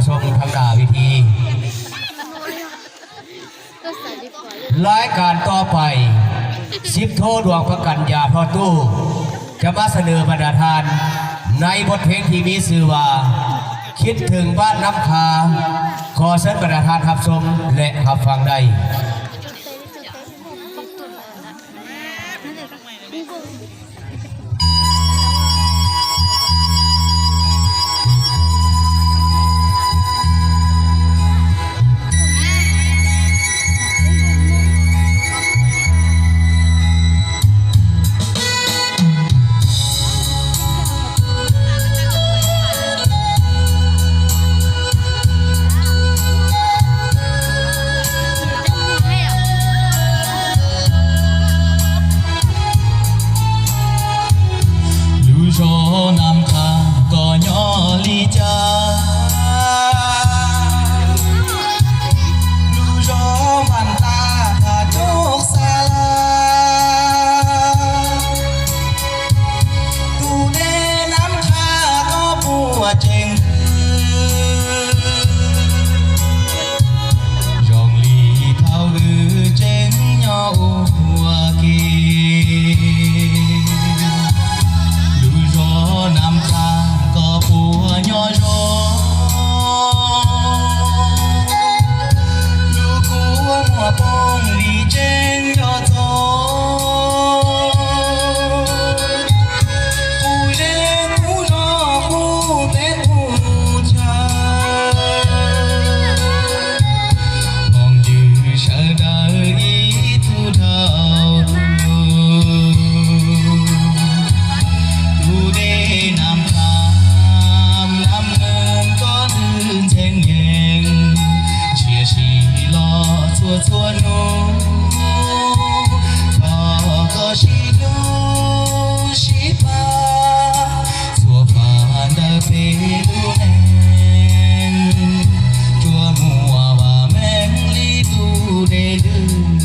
ชมทางหน้าเวที รายการต่อไป สิบโทดวงประกันยาพลอดตู้ จะมาเสนอบรรดาท่าน ในบทเพลงที่มีชื่อว่า คิดถึงบ้านน้ำคา ขอเชิญบรรดาท่านรับชมและรับฟังได้ Lub zos Nam Qha koj nyob li cas? Lub zos npam tas tag rog xa laj. Tus dej Nam Qha koj puas tseem, zoo li thaum wb tseem nyob ua ke. Lub zos Nam Qha koj puas nyob zoo? Lub kua muag poob li tseem nco txog. Kuv zej kuv zos kuv teb kuv chaw, phooj ywg sawv daws ib tug dhau tus. Tus dej Nam Qha Nam Nees koj ntws ntxhee yees, ntsia sib los txhua txhua hnub, thov koj sib hlub sib pab, txhua fam ntawm peb lub neej, tsuas muaj vam meej li tus dej ntws.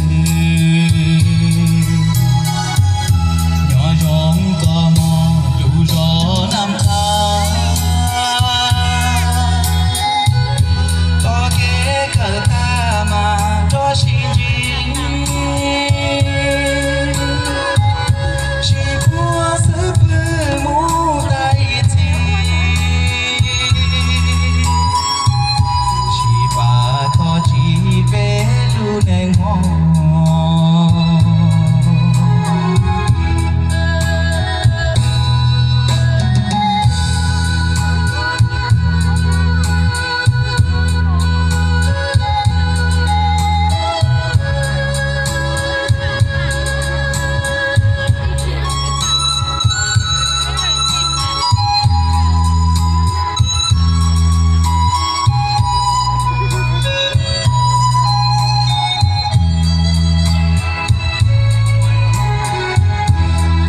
Nyob zoo koj mog lub zos Nam Qha, txoj kev kawm tag mas rov sib ntsib, sib puag xub pwg mus tag ib txhis, sib pab thov txim peb lub neej mog.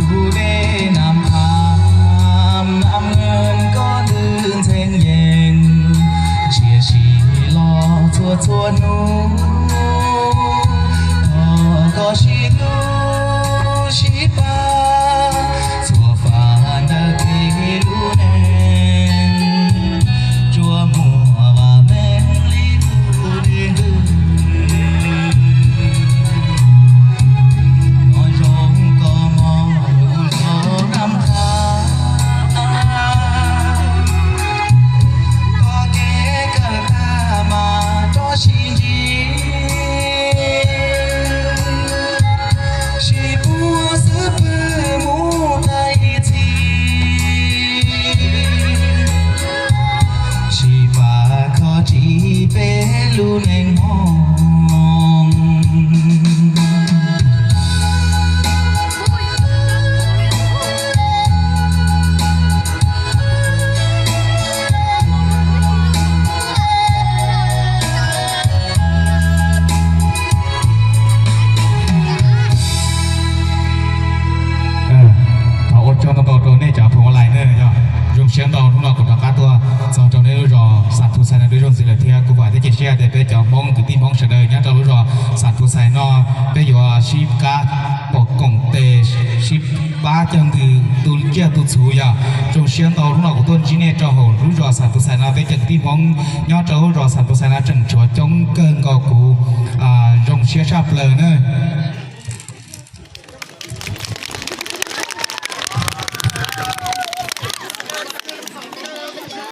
Tus dej Nam Qha Nam Nees koj ntws ntxhee yees, ntsia sib los txhua txhua hnub, thov koj sib hlub sib pab, txhua fam ntawm peb lub neej, tsuas muaj vam meej li tus dej ntws. Nyob zoo koj mog lub zos Nam Qha, txoj kev kawm tag mas rov sib ntsib, Xais no peb zoo ntxiv lawm thiab kuv vam thiab cia siab tias peb cov Hmoob kwv tij Hmoob sawv daws nyob rau lub zos Xam Tus Xais no peb yuav sib qab pom koom tes, sib pab coj ntws tu tsiaj tu txhuv yog. Zoo siab ntau hnub no kuv tuaj ntsib nej rau hauv lub zos Xam Tus Xais no, peb cov kwv tij Hmoob nyob rau lub zos Xam Tus Xais no tseem tshuav coob kawg nkaus, kuv zoo siab tshaj plaws nawb.